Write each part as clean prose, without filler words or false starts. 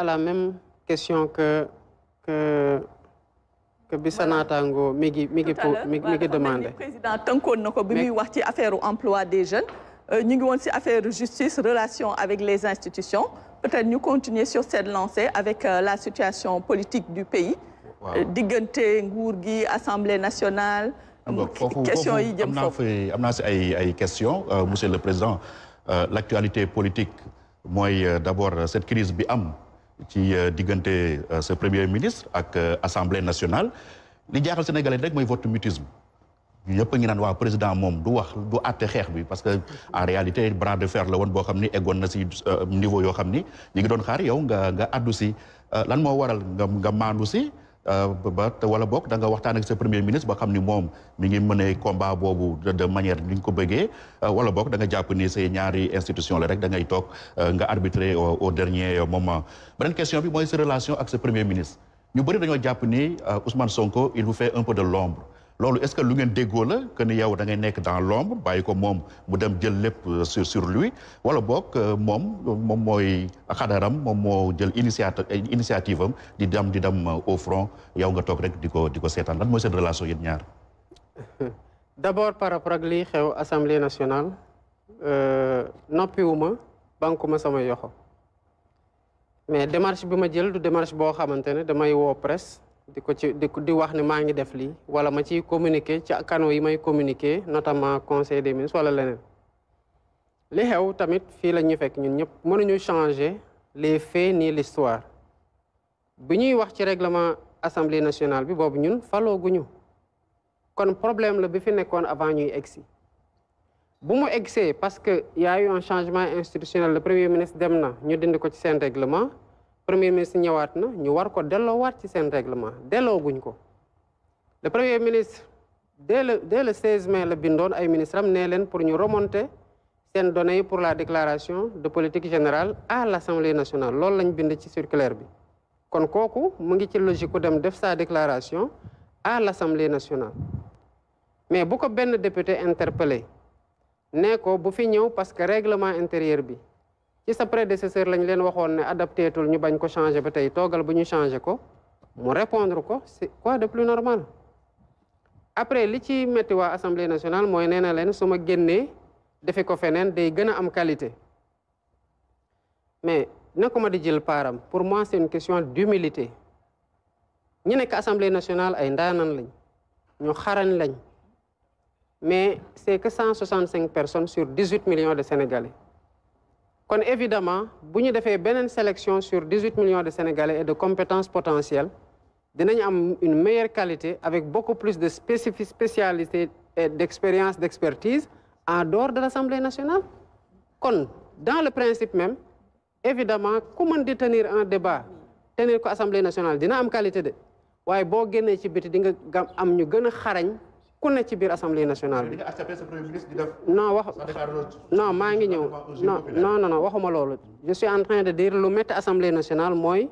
à la même question que Bissana Tango mi ngi demandé. Président tënkoon na ko bi muy wax ci affaire emploi des jeunes ñu ngi woon ci affaire justice relation avec les institutions peut-être ñu continuer sur cette lancée avec la situation politique du pays. diggante nguur gi assemblée nationale. question yi jëm foofu am naa ci ay questions monsieur le président l'actualité politique mooy d'abord cette crise bi am. ci diggante ce premier ministre ak assemblée nationale li jaaxal sénégalais rek mooy vote mutisme ñëpp a ngi naan waa président moom du wax du àtte xeex bi parce que en réalité bras de fer la woon boo xam ni eggoon na si niveau yoo xam ni ñu ngi doon xaar yow nga addu si lan moo waral nga maandu si ba wala boog da nga waxtaan ak sa premier ministre ba xam ni moom mi ngi mënee combat boobu de manière ni ñu ko bëggee wala boog da nga jàpp ni say ñaari institution la rek da ngay toog nga arbitrer au dernier moment. beneen question bi mooy sa relation ak sa premier ministre ñu bëri dañoo jàpp ni Ousmane Sonko il vous fait un peu de l'ombre loolu est-ce que lu ngeen déggoo la que ni yow da ngay nekk dans l'ombre bàyyi ko moom mu dem jël lépp sur lui wala boog moom mooy xadaram moom moo jël initiative am di dem au front yow nga toog rek di ko seetaan lan mooy seen relation yéen ñaar. D'abord par rapport ak lii xew assemblée nationale noppiwuma bankuma sama yoxo mais démarche bi ma jël du démarche boo xamante ne damay woo presse. di wax ne maa ngi def lii wala ma ciy communiquer ci canaux yi may communiquer notamment conseil des ministres wala leneen li xew tamit fii la ñu fekk ñun ñëpp mënuñu changer les faits ni l'histoire bi ñuy wax ci règlement assemblée nationale bi boobu ñun falooguñu kon problème la bi fi nekkoon avant ñuy egsi bu mu egsee parce que y a eu un changement institutionnel le premier ministre dem na ñu dindi ko ci seen règlement premier ministre ñëwaat na ñu war ko delloowaat ci seen règlement dellooguñ ko le premier ministre dès le 16 mai la bindoon ay ministre am nee leen pour ñu remonter seen données yi pour la déclaration de politique générale à l'Assemblée nationale loolu lañ bind ci circulaire bi kon kooku mu ngi ci logique ku dem def sa déclaration à l'Assemblée nationale mais bu ko benn député interpellé nee ko bu fi ñëw parce que règlement intérieur bi ci sa prédécesseur lañ leen waxoon ne adapté tul ñu bañ ko changer ba tey toogal bu ñu changer ko mu répondre ko c'est quoi de plus normal après li ci metti waa assemblée nationale mooy nee na leen su ma génnee defe ko feneen day gën a am qualité mais na ko ma di jël paaram pour moi c'est une question d'humilité ñi nekk assemblée nationale ay ndaanan lañ ñu xarañ lañ mais c'est que 165 personnes sur 18 millions de Sénégalais kon évidemment bu ñu defee beneen sélection sur 18 millions de Sénégalais et de compétences potentielles dinañ am une meilleure qualité avec beaucoup plus de spécialité et d'expérience d'expertise en dehors de l'Assemblée nationale kon dans le principe même évidemment ku mën di tenir un débat tenir ko Assemblée nationale dina am qualité de waaye boo génnee ci biti di nga am ñu gën a xarañ ku ne ci biir Assemblée nationale bi non maa ngi ñëw non waxuma loolu je suis en train de dire lu métti Assemblée nationale mooy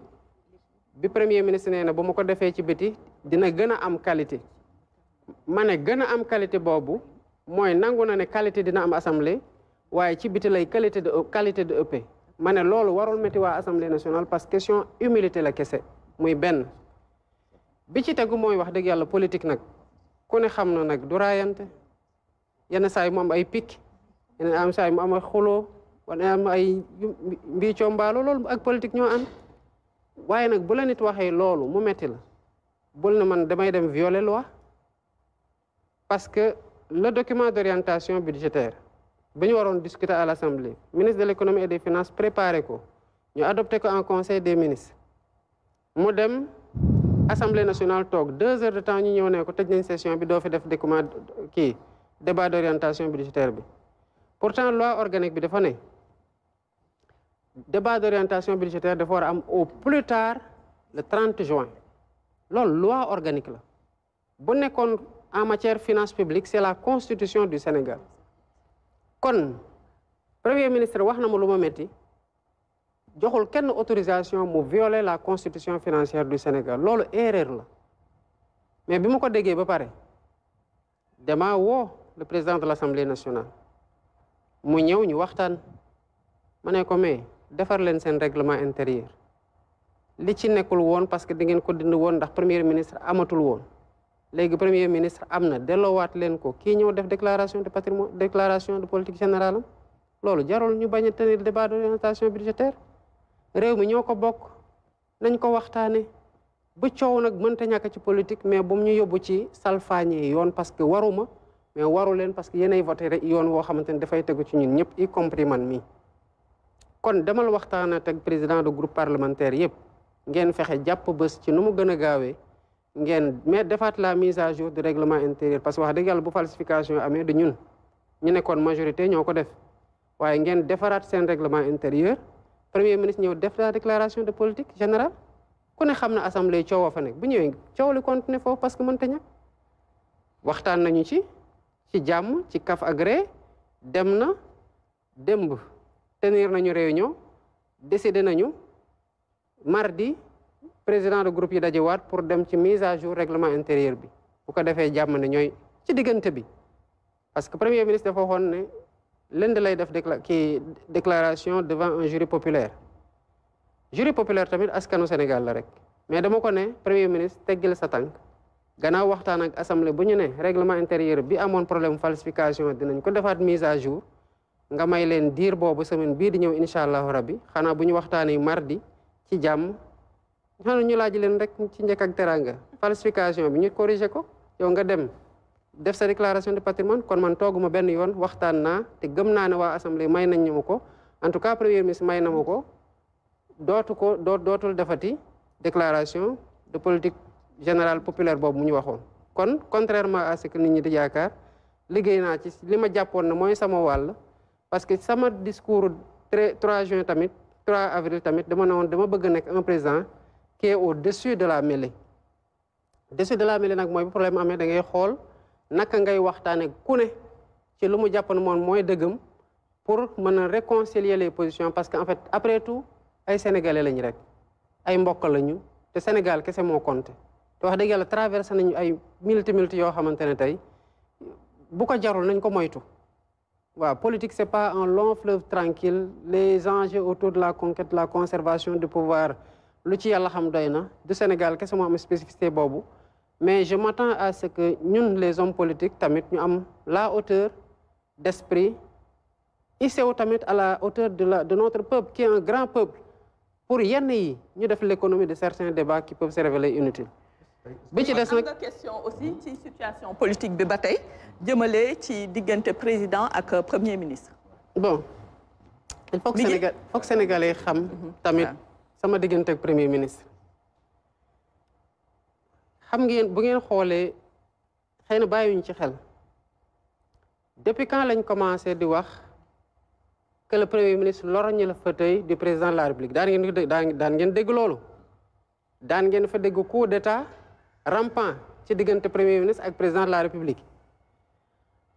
bi premier ministre nee na bu ma ko defee ci biti dina gën a am qualité ma ne gën a am qualité boobu mooy nangu na ne qualité dina am assemblée waaye ci biti lay qualité de ëpp ma ne loolu warul métti waa Assemblée nationale parce que question humilité la kese muy benn bi ci tegu mooy wax dëgg yàlla politique nag ku ne xam na nag du raayante yenn saa yi mu am ay picc yenn am saa yi mu am ay xuloo wala am ay mbiicoo mbaalo loolu ak politique ñoo ànd waaye nag bu la nit waxee loolu mu metti la bul na man damay dem violer loi parce que le document d'orientation budgétaire bi ñu waroon discuter à l'Assemblée ministre de l'économie et des finances préparé ko ñu adopté ko en conseil des ministres mu dem Assemblée nationale toog 2 heures de temps ñu ñëw ne ko tëj nañ session bi doo fi def document débat d'orientation budgétaire bi pourtant loi organique bi dafa ne débat d'orientation budgétaire dafa war a am au plus tard le 30 juin loolu loi organique la bu nekkoon en matière finance publique c'est la constitution du Sénégal kon premier ministre wax na ma lu ma metti joxul kenn autorisation mu violer la constitution financière du Sénégal loolu erreur la mais bi ma ko déggee ba pare dama woo le président de l'Assemblée nationale mu ñëw ñu waxtaan ma ne ko mais defar leen seen règlement intérieur li ci nekkul woon parce que da ngeen ko dind woon ndax premier ministre amatul woon léegi premier ministre am na delloowaat leen ko kii ñëw def déclaration de patrimoine déclaration de politique générale am loolu jarul ñu bañ a tenir débat d'orientation budgétaire réew mi ñoo ko bokk nañ ko waxtaane bu coow nag mënta ñàkk ci politique mais bu mu ñu yóbbu ci salfaañe yoon parce que waruma mais waru leen parce que yéenay voté rek yoon woo xamante ne dafay tegu ci ñun ñëpp y compris man mi kon demal waxtaan ak président de groupe parlementaire yëpp ngeen fexe jàpp bés ci nu mu gën a gaawee ngeen mais defaat la mise à jour du règlement intérieur parce que wax dëgg yàlla bu falsification amee du ñun ñu nekkoon majorité ñoo ko def waaye ngeen defaraat seen règlement intérieur premier ministre ñëw def la déclaration de politique générale ku ne xam na assemblée coow fa nekk bu ñëwee coow li continuer foofu parce que mënta ñàkk waxtaan nañu ci jàmm ci kaf ak ree dem na démb tenir nañu réunion décidé nañu mardi président de groupe yi dajewaat pour dem ci mise à jour règlement intérieur bi bu ko defee jàmm ne ñooy ci diggante bi parce que premier ministre dafa waxoon ne lundi lay def déclaration devant un jury populaire tamit askanu Sénégal la rek mais dama ko ne premier ministre teggil sa tànk gannaaw waxtaan ak assemblée bu ñu ne règlement intérieur bi amoon problème falsification dinañ ko defaat mise à jour nga may leen diir boobu semaine bii di ñëw incha allahu rabbi xanaa bu ñu waxtaanee mardi ci jàmm xanaa ñu laaj leen rek ci njëkk ak teranga falsification bi ñu corriger ko yow nga dem def sa déclaration de patrimoine kon man tooguma benn yoon waxtaan naa te gëm naa ne waa assemblée may nañ ñu ma ko en tout cas premier ministre may na ma ko dootul defati déclaration de politique générale populaire boobu mu ñu waxoon kon contrairement à ce que nit ñi di yaakaar liggéey naa ci li ma jàppoon ne mooy sama wàll parce que sama discours 3 juin tamit 3 avril tamit dama ne woon dama bëgg nekk un président qui est au-dessus de la mêlée dessus de la mêlée nag mooy bu problème amee da ngay xool naka ngay waxtaane ku ne ci lu mu jàpp ne moom mooy dëggam pour mën a réconcilier les positions parce que en fait après tout ay sénégalais lañu rek ay mbokk lañu te Sénégal kese moo compté te wax dëgg yàlla traversé nañu ay multi yoo xamante ne tey bu ko jarul nañ ko moytu waaw politique c'est pas un long fleuve tranquille les enjeux autour de la conquête de la conservation du pouvoir lu ci yàlla xam doy na du Sénégal kese moo am spécificité boobu mais je m'attends à ce que ñun les hommes politiques tamit ñu am la hauteur d'esprit ICO tamit à la hauteur de notre peuple qui est un grand peuple pour yenn yi ñu def l'économie de certains débats qui peuvent se révéler inutiles bi ci des nag nga question aussi ci situation politique bi ba tey jëmale ci diggante président ak premier ministre bon il faut que Sénégalais xam tamit sama diggante ak premier ministre xam ngeen bu ngeen xoolee xëy na bàyyiwuñ ci xel depuis quand lañ commencé di wax que le premier ministre lorgne le fauteuil du président de la République daan ngeen dégg loolu daan ngeen fa dégg coup d'état rampant ci diggante premier ministre ak président de la République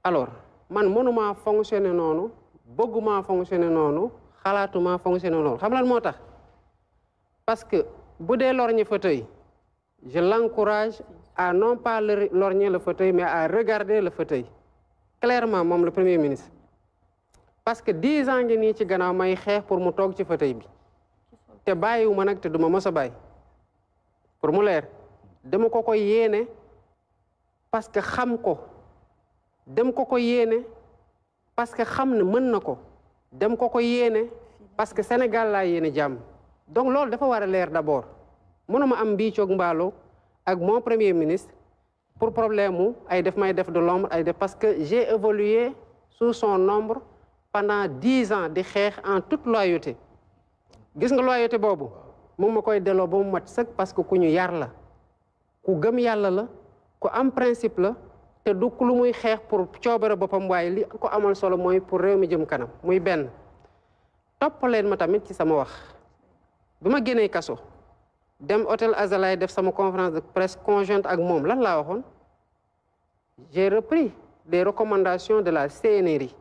alors man mënuma fonctionner noonu bëgguma fonctionner noonu xalaatuma fonctionner noonu xam lan moo tax parce que bu dee lorgne fauteuil je l'encourage à non pas lorgner le fauteuil mais à regarder le fauteuil clairement moom le premier ministre parce que 10 ans ngi nii ci gannaaw may xeex pour mu toog ci fauteuil bi te bàyyiwuma nag te duma mos a bàyyi pour mu leer dama ko ko yéene parce que xam ko dem ko ko yéene parce que xam ne mën na ko dem ko ko yéene parce que Sénégal laa yéene jàmm donc loolu dafa war a leer d'abord mënuma am mbiicoog mbaalo ak mon premier ministre pour problème mu ay def may def de l'ombre ay def parce que j'ai évolué sous son ombre pendant 10 ans di xeex en toute loyauté gis nga loyauté boobu moom ma koy delloo ba mu mat sëkk parce que ku ñu yar la ku gëm yàlla la ku am principe la te du lu muy xeex pour coobare boppam waaye li ko amal solo mooy pour réew mi jëm kanam muy benn topp leen ma tamit ci sama wax bi ma génnee kaso dem hôtel Azalaï def sama conférence de presse conjointe ak moom lan laa waxoon j'ai repris des recommandations de la CNRI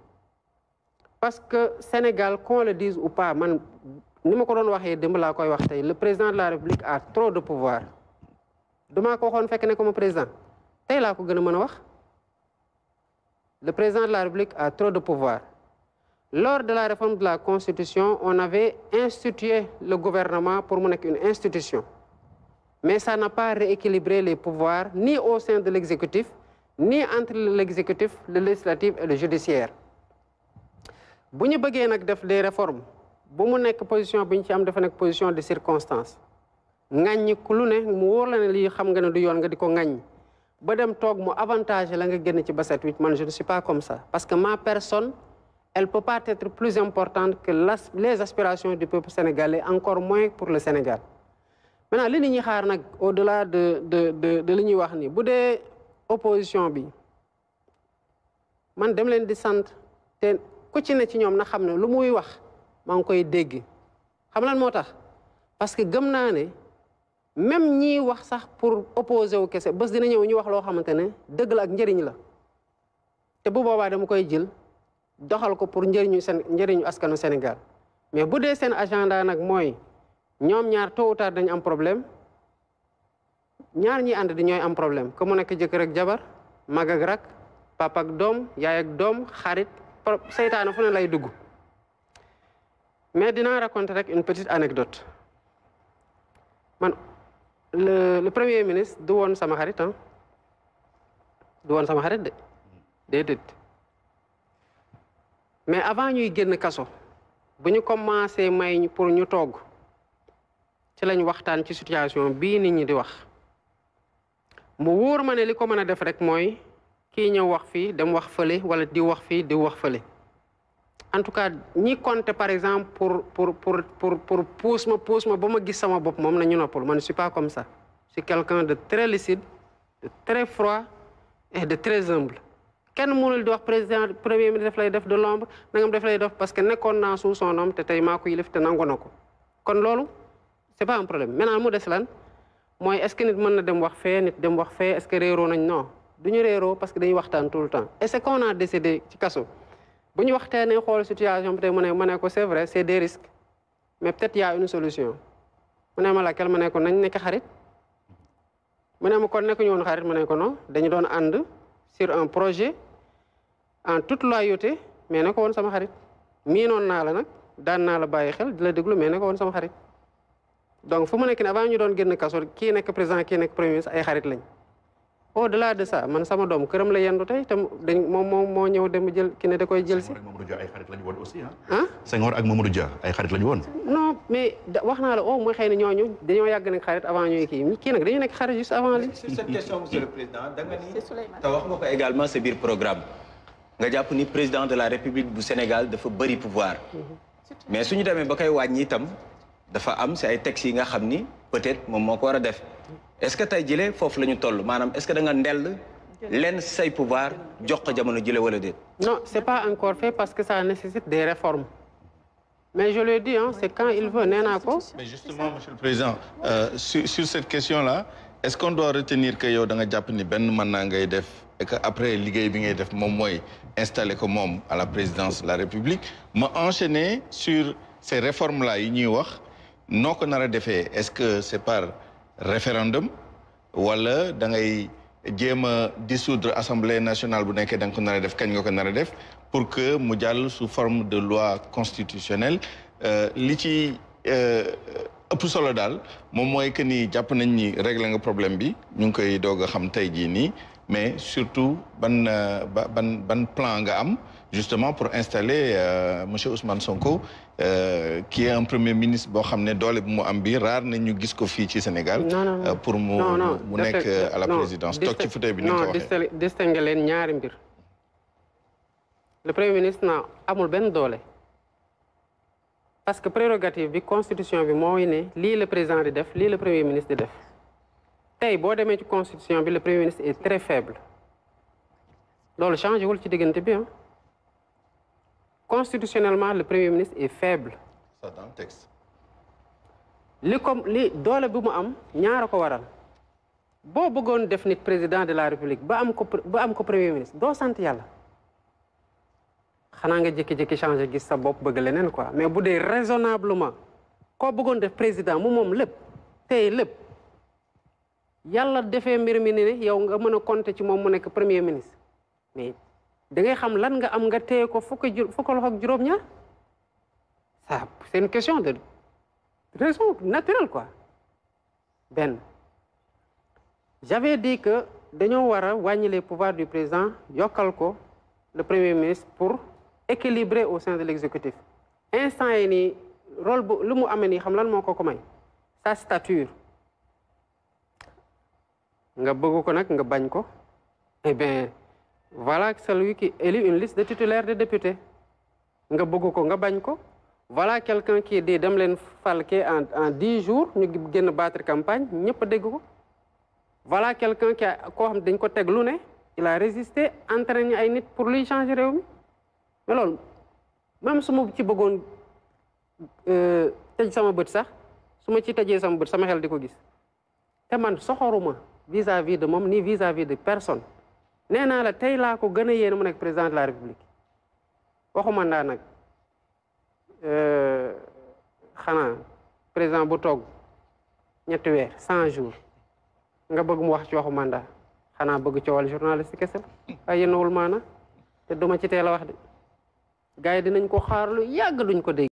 parce que Sénégal qu'on le dise ou pas man ni ma ko doon waxee démb laa koy wax tey le président de la République a trop de pouvoir damaa ko waxoon fekk ne comme président tey laa ko gën a mën a wax le président de la République a trop de pouvoir Lors de la réforme de la Constitution, on avait institué le gouvernement pour mener une institution. Mais ça n'a pas rééquilibré les pouvoirs, ni au sein de l'exécutif, ni entre l'exécutif, le législatif et le judiciaire. Si nous voulons faire des réformes, si nous avons position, position de circonstance, ngagn ku lu ne mu wóor la ne lii xam nga ne du yoon nga di ko ngagn ba dem toog mu avantage la nga génn ci baset wi man je ne suis pas comme ça parce que ma personne elle peut pas être plus importante que les aspirations du peuple sénégalais, encore moins pour le Sénégal. Maintenant li nit ñi xaar nag au-delà de li ñuy wax ni bu dee opposition bi man dem leen di sant te ku ci ne ci ñoom na xam ne lu muy wax maa ngi koy dégg xam lan moo tax parce que gëm naa ne même ñi wax sax pour opposer wu kese bés dina ñëw ñu wax loo xamante ne dëgg la ak njëriñ la te bu boobaa dama koy jël doxal ko pour njëriñu askanu Sénégal mais bu dee seen agenda nag mooy ñoom ñaar tôt ou tard dañu am problème ñaar ñi ànd di ñooy am problème que mu nekk jëkkër ak jabar mag ak rak papa ak doom yaay ak doom xarit seytaane fu ne lay dugg mais dinaa raconter rek une petite anecdote man le premier ministre du woon sama xarit ah du woon sama xarit de déedéet mais avant ñuy génn kaso bu ñu commencé may pour ñu togg ci lañ waxtaan ci situation bii nit ñi di wax mu wóor ma ne li ko mën a def rek mooy kii ñëw wax fii dem wax fële wala di wax fii di wax fële en tout cas ñi compter par exemple pour pousse ma ba ma gis sama bopp moom nañu noppal man je suis pas comme ça je suis quelqu'un de très lucide de très froid et de très humble kenn mënul di wax président premier ministre def lay def de l'ombre nangam def lay def parce que nekkoon naa sous son nom te tey maa ko yilif te nangu na ko kon loolu c'est pas un problème maintenant mu des lan mooy est-ce que nit mën na dem wax fee nit dem wax fee est-ce que réeroo nañ non duñu réeroo parce que dañuy waxtaan tout le temps et c'est qu'on a décidé ci kaso bu ñu waxtaanee xool situation bi tey mu ne ko c'est vrai c'est des risques mais peut-être y a une solution mu ne ma laquelle ma ne ko nañ nekk xarit mu ne ma kon nekk ñu woon xarit ma ne ko non dañu doon ànd sur un projet en toute loyauté mais ne ko woon sama xarit miinoon naa la nag daan naa la bàyyi xel di la déglu mais ne ko woon sama xarit donc fu mu nekk ne avant ñu doon génn kaso kii nekk président kii nekk premier ministre ay xarit lañ au-delà de ça man sama doom këram la yendu tey te moom moo ñëw dem jël ki ne da koy jël si. Senghor ak Mamadou Dia ay xarit lañu woon aussi ah. Senghor ak Mamadou Dia ay xarit lañu woon. non mais wax naa la mooy xëy na ñooñu dañoo yàgg nekk xarit avant ñuy kii nag dañu nekk xarit juste avant li. sur cette question monsieur le président da nga ni te wax nga ko également sa biir programme nga jàpp ni président de la République bu Sénégal dafa bëri pouvoir mais suñu demee ba koy wàññi itam dafa am si ay textes yi nga xam ni peut-être moom moo ko war a def. est-ce que tey jëlee foofu la ñu toll maanaam est-ce que da nga ndell lenn say pouvoir jox ko jamono jëlee wala déet. non c'est pas encore fait parce que ça nécessite des réformes mais je le dis hein, c'est quand il veut nee naa ko. mais justement monsieur le président sur cette question-là est-ce qu'on doit retenir que yow da nga jàpp ni benn mandat ngay def et que après liggéey bi ngay def moom mooy installer ko moom à la présidence de la République ma enchaîner sur ces réformes-là yi ñuy wax noo ko nar a defee est-ce que c'est par référendum wala da ngay jéem a dissoudre assemblée nationale bu nekkee da nga ko nar a def kañ nga ko nar a def pour que mu jàll sous forme de loi constitutionnelle li ci ëpp solo daal moom mooy que ni jàpp nañ ni régler nga problème bi ñu ngi koy doog a xam tey jii nii mais surtout ban plan nga am justement pour installer monsieur Ousmane Sonko qui est un premier ministre boo xam ne doole bu mu am bi rare na ñu gis ko fii ci Sénégal. pour mu nekk à la présidence. toog ci fauteuil bi ni nga ko waxee non distinguer leen ñaari mbir. le premier ministre amul benn doole. parce que prérogative bi constitution bi mooy ne lii le président di def lii le premier ministre di def. tey boo demee ci constitution bi le premier ministre est très faible. loolu changé wul ci diggante bi constitutionnellement le premier ministre est faible. ça dans le texte. li doole bi mu am ñaara ko waral boo bëggoon def nit président de la république ba am ko premier ministre doo sant yàlla xanaa nga jékki-jékki changé gis sa bopp bëgg leneen quoi mais bu dee raisonnablement koo bëggoon def président moom lépp tey lépp yàlla defee mbir mi ne yow nga mën a compter ci moom mu nekk premier ministre mais da ngay xam lan nga am nga téye ko fukk loxo ak juróom-ñaar ça c'est une question de raison naturelle quoi benn j'avais dit que dañoo war a wàññi les pouvoirs du président yokkal ko le premier ministre pour équilibrer au sein de l'exécutif instant yi nii rôle bu lu mu amee nii xam lan moo ko may sa stature nga bëgg ko nag nga bañ ko eh bien voilà celui qui élit une liste de titulaires de députés nga bëgg ko nga bañ ko voilà quelqu'un qui dit dem leen falke en 10 jours ñu génn battre campagne ñëpp dégg ko voilà quelqu'un qui a koo xam dañ ko teg lu ne il a résisté entraîné ay nit pour luy changer réew mi mais loolu même su ma ci bëggoon tëj sama bët sax su ma ci tëjee sama bët sama xel di ko gis te man soxoruma vis-à-vis de moom ni vis-à-vis de personne nee naa la tey laa ko gën a yéene mu nekk président de la république waxu mandat nag xanaa président bu toog ñetti weer 100 jours nga bëgg mu wax ci waxu mandat xanaa bëgg coowal journaliste kese la ay yéenawul maana te duma ci teel a wax de gars yi dinañ ko xaar lu yàgg duñ ko dégg